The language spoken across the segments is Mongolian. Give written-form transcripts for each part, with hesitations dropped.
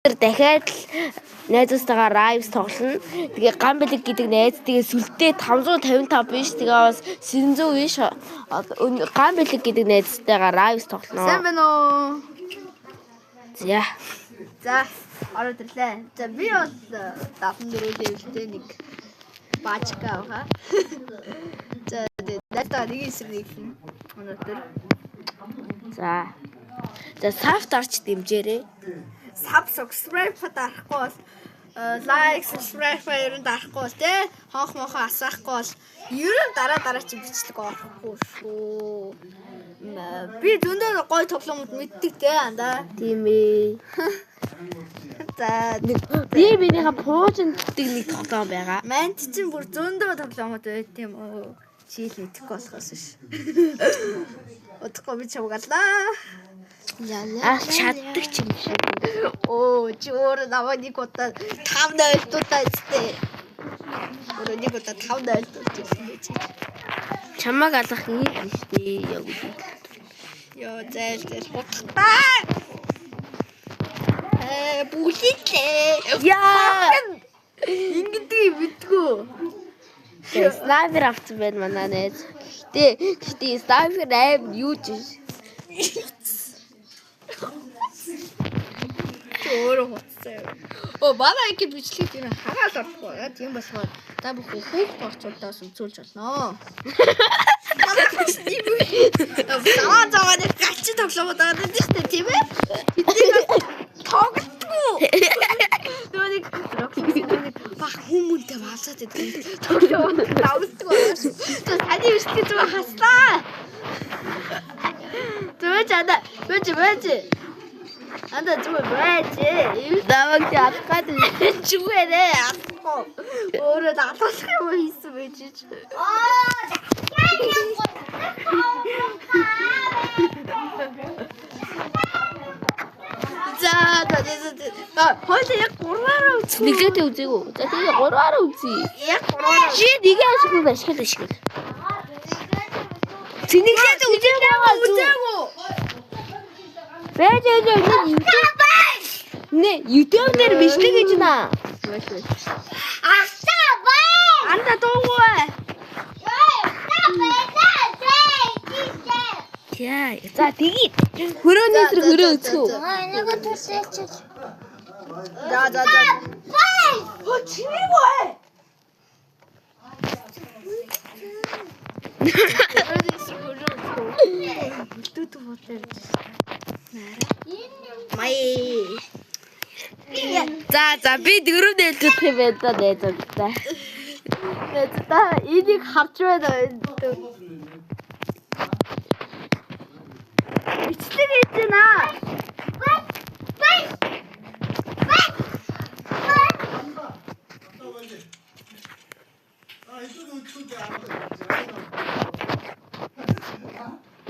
Дахиад л найзуудтайгаа Rivals тоглоно. Тэгээ Ган бэлэг гэдэг найз тэгээ сүлдээ 555 биш, тэгээ бас 900 биш. Ган бэлэг гэдэг найзтайгаа Rivals тоглоно. Сайн байна уу? За. За, ороод ирлээ. За, би бол 74 level тэй нэг баажка авах. За, тэгээ найзтайгаа нэг эсрэг нэг хин өнөөдөр. За. За, sub дарч дэмжээрэй. Sub subscribe дарахгүй бол like subscribe ер нь дарахгүй бол те хонх мохон асаахгүй бол ер нь дараа дараа чи бичлэг орохгүй шүү. Би зөндөө гоё тоглоомод мэддэг те андаа. Тийм ээ. За, Би минийхээ пуужиндаг нэг тоглоом байгаа. Мант чинь бүр зөндөө тоглоомод байт юм уу? Чи л мэдэхгүй болохоос ш. Удахгүй би чамгаалаа. Аа, чаддаг ч юм шиг. Оо, чи өөрөө намайг нэг удаа 5-0 дуудаа үстэй. Өөрөө нэг удаа 5-0 дуудчихсан байж. Чамааг алах юм биш үү? Яг үгүй. Йоо, зайл зайл хутгтаа. Бүлийлээ. Яа! Ингэдэг мэдгүү. Снайпер авсан байна манай найз. Гэтэ снайпер аим юу ч биш. Чи өөрөө хуцсан юм. Оо, манай ингэ бичлэг тийм хагаал орохгүй. Тийм болохоор та бүхэн хүүхд орчуулдаас үзүүлж болно. Заваа заваа нэг гач тоглоомод байгаа юм шүү дээ, тийм ээ? Тэднийг тоглодгоо. Нөгөө нэг нэг баг хүмүүнтэй валзаад идэг. Тоглоом давсдаг байгаа шүү. За, таны бичлэг зүгээр хаслаа. Зүгээр чада. Бэж бэж. Анда зүгээр байж. Намайг чи алах гээд Зүгээрээ алахгүй. Өөрөө алуулах юм хийсэн байж чи. За за за за. Хойлоо яг 3-аараа үзэх. Нэгээд үзээгүй. За, тэгээ 3-аараа үзье. Яг 3-аараа. Чи нэг ашиглал ашигла ашигла. Цэнэглээд үзээд байгаа зү. Үзээгүй. Байж байж энэ нэ YouTube дээр бичлэг хийж наа. Анда дуугүй. За, за тэгээ. Хөрөөний эсрэг хөрөө үзэх үү? За за за. Хөө чимээгүй. Хөрөөний эсрэг хөрөө үзэх үү? Үлдүүд бодлоо. Май. За за, би дөрөв нээлттэй юм байна да найзуудтай. Та энийг харж байна. Бичлэг хийж байна.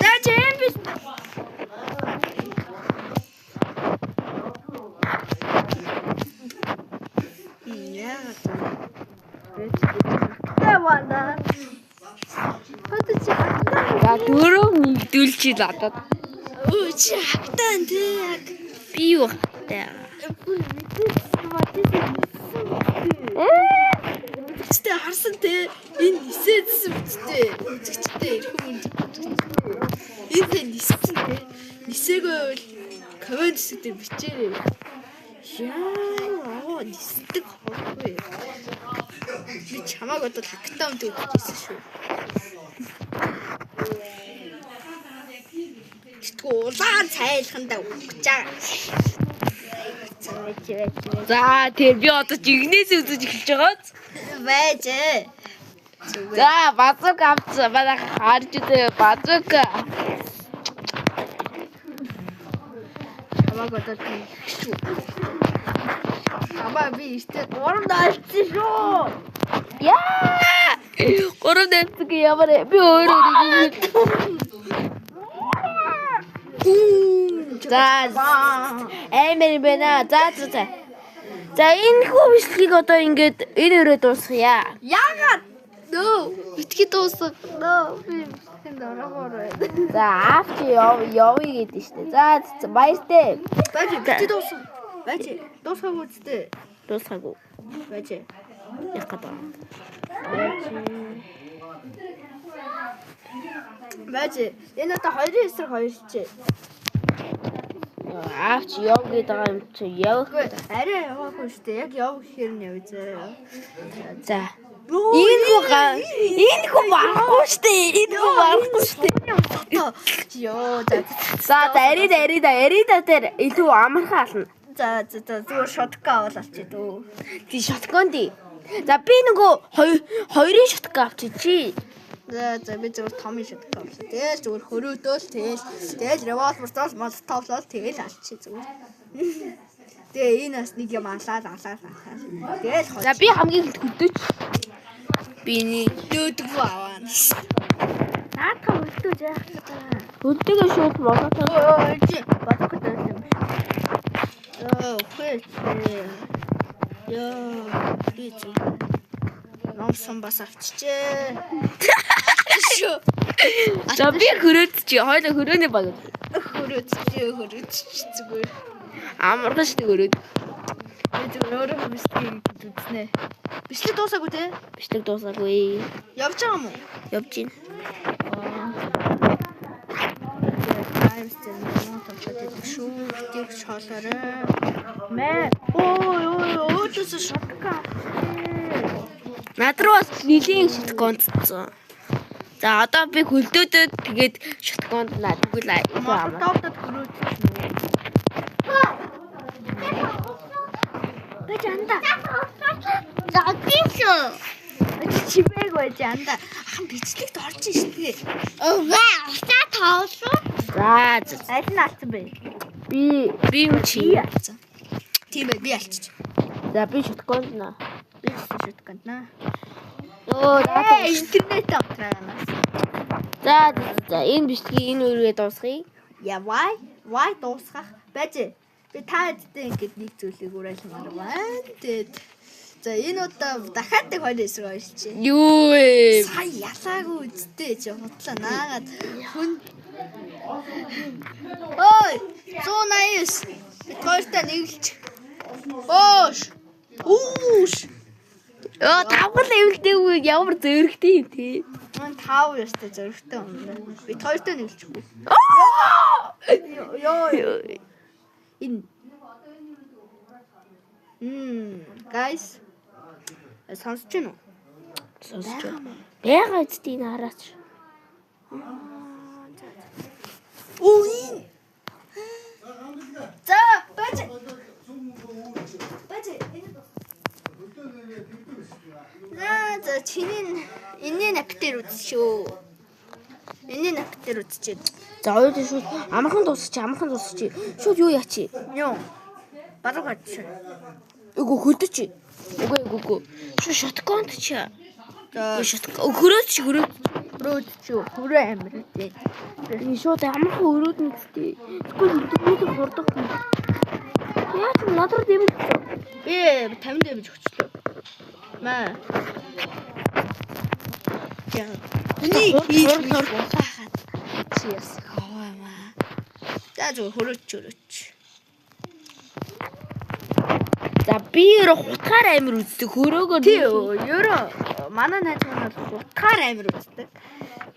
За, чи юм биш. Яагаад вэ? Вана. Одоо чи хатаа. За, дөрөв нэгдүүлчих надад. Өө, чи хатаа тий яг. Би юу хатаа. Бүр мэдээсэн мадис. Үзэгчтэй харсан те. Энэ нисээдсэн үсттэй. Үзэгчтэй эрхэм үзэгчтэй. Энэ тэ ниссэн те. Нисээгүй байвал коммент хэсэг дээр бичээрэй. Яа, аа нисдэг хоогүй. Би чамааг одоо хактаа үнтэй өгчихсэн шүү. Гэтгүү улаан цайлхандаа өгч байгаа. За, тэр би одоо жигнээс үзэж эхэлж байгааз. Байж. За, базука авсан. Манай харж үзээ базука. Чамааг одоо би шүү. Чамаа би ихтэй 3 нойлцсон шүү. Яа! 3 нэмцэг ямар би өөрөө нэг. За, аймар юм байна. За за за. За, энэ хүү бичлэгийг одоо ингээд энэ өрөө дуусгая. Яагаад? Нөө, битгий дуусга. Нөө, би бичлэгэнд ороохоор байна. За, аав чи яв явъя гэдэг штэ. За, баяртай. Байж, битгий дуусга. Байж дуусгаагүй үсттэй. Дуусгаагүй. Байж. Яг гэдэг. Байж. Энэ одоо 2-ын эсрэг 2 чи. Аач яв гэдэг байгаа юм чи яв. Үгүй арай яваагүй шүү дээ. Яг яв гэхээр нь явъя заа. За. Энэ хүү энэ хүү барахгүй шүү дээ. Энэ хүү барахгүй шүү дээ. Йоо за За за арида арида арида дээр илүү амархан ална. за за за зүгээр шотка авал алчээ дөө. Тий шоткон тий. За би нөгөө хоёрын шотка авчи чи. За за би зүгээр томын шотка авлаа. Тэгэл зүгээр хөрөөдөөл тэгэл тэгэл револьвертол молотовлол тэгэл алчээ зүгээр. Тэгээ энэ бас нэг юм алаад алаад алаад. Тэгэл За би хамгийн их хөдөөч. Би нэг дөөдгөө аваа. Наадах хөлдөөж яах вэ? хөдөөгээ шууд молотов. Өө чи бодохгүй даа юм шиг. Йоо, үгүй. Йоо, би зүгээр. Номсон бас авчижээ. Шүү. За би хөрөөд чи хоёлаа хөрөөний баг. Хөрөөдчээ, хөрөөдч зүгээр. Амархан шүү дээ хөрөөд. Би зүгээр өөрөө бичлэгийг үзнэ. Бичлэг дуусаагүй те? Бичлэг дуусаагүй. Явж байгаа юм уу? Явж гин. Times дээр муу томчод идэг шүү. Тэг шоолоорой. Мэ. Ой ой өөдөөс шотка. Над руу бас нэлийн шотконцсон. За одоо би хөлдөөдөө тэгээд шотконд наа тэгвэл илүү амар. Молотовдод хөрөөдч нүү. Бэж анда. За тийшээ. Чимээг байж анда. Ахан бичлэгт орж штэ. Өвөө усаа тоолсон. За за. Аль нь алдсан бэ? Би юм Би чи. алдсан. Тийм ээ би алдчих. За би шотконд наа. Би ч шотконд наа. Өө Ээ интернет автраа. За за энэ бичлэгийг энэ үргээ дуусгая. Я why why дуусгах байж. Би та хэдтэй ингэж нэг зүйлийг уриалмаар байна. Тэгээд за энэ удаа дахиад нэг хоёр эсрэг ойлчих. Юу вэ? Сая ялаагүй үсттэй чи худлаа наагаад хүн Ой 189 бид хоёртой нэгэлж. Өөш. Үүш. Өө тавгал эвэлдээгүй ямар зөрөгтэй юм те. Мөн тав ёстой зөрөгтэй юм байна. Бид хоёртой нэгэлчихгүй. Йоо энэ guys сонсож байна уу? Сонсож байна. Бага үсттэй энэ хараач. Оо энэ. За, баж. Баж энэ. За, за чиний энэний напитэр үзчихөө. Энэний напитэр үзчихээ. За хоёулаа шууд амархан дуусчих, амархан дуусчих. Шууд юу яачих? Юу? Баруун гарч. Үгүй хөлдөж. Үгүй үгүй үгүй. Шууд шотконд чи. За, Шотко хөрөөд чи хөрөөд. хөрөөд чи хөрөө амир үү. Энэ шууд амархан хөрөөд нэгтэй. Тэгвэл интернет хурдах. Яаж над руу дэмэл. Би 50 дэмж өгчлөө. Маа. Яа. Миний хийх булаахад чи яс хаваа маа. За зүгээр хөрөөч хөрөөч. За би ерөө хутгаар амир үздэг. Хөрөөгөө Тий ерөө манай найз маань бол хутгаар амир үздэг.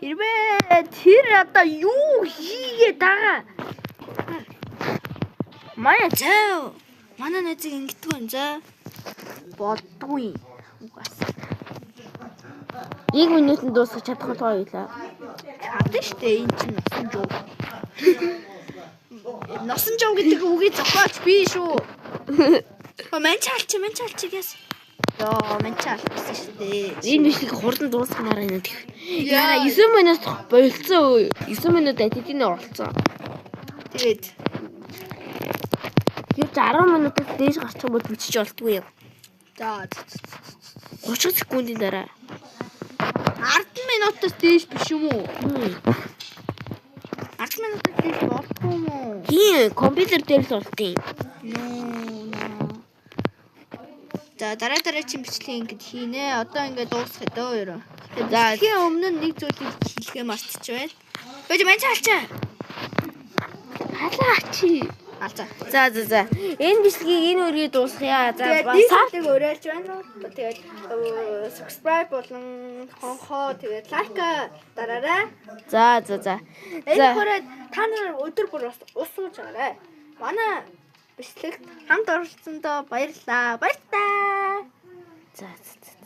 Хэрвээ тэр одоо юу хийгээд байгаа? Манай зав. Манай найзыг ингэдэггүй юм заа. Болдгүй. Угаас. 1 минутанд дуусгах чадах болоо байлаа. Чадна штэ энэ чинь носон жов. Носон жов гэдэг үгийг зохиолч би шүү. Манчаалч манчаалч гэс. Йоо манчаалч штэ. Энэ бичлэг хурдан дуусгамаар байна гэх. Яра 9 минут болцсон. 9 минут адидийн оролцсон. Тэгээд Тэр 10 минутаас дээш гарчих юм бол бичиж болдгүй юм. за 30 секундын дараа. 10 минутаас дээш биш юм уу? 10 минутаас дээш болдгүй юм уу? Тийм, компьютер дээр л болдیں۔ Нөө. За дараа дараагийн бичлэгийг ингэж хийнэ. Одоо ингэ дуусгах дөө ерөө. За. За өмнө нь нэг зүйлийг хэлэхээ мартчих байна. Бэж манчаалчаа. Халаа чи. Алзаа. За за за. Энэ бичлэгийг энэ үргээ дуусгая. За Тэгээд бас дизлайк уриалж байна уу? Тэгээд subscribe болон хонхоо тэгээд лайк дараарай. За за за. Энэ За. хүрээд та нар өдөр бүр бас ус сууж байгаарай. Манай бичлэгт хамт оролцсондоо баярлалаа. Баяртай. За за.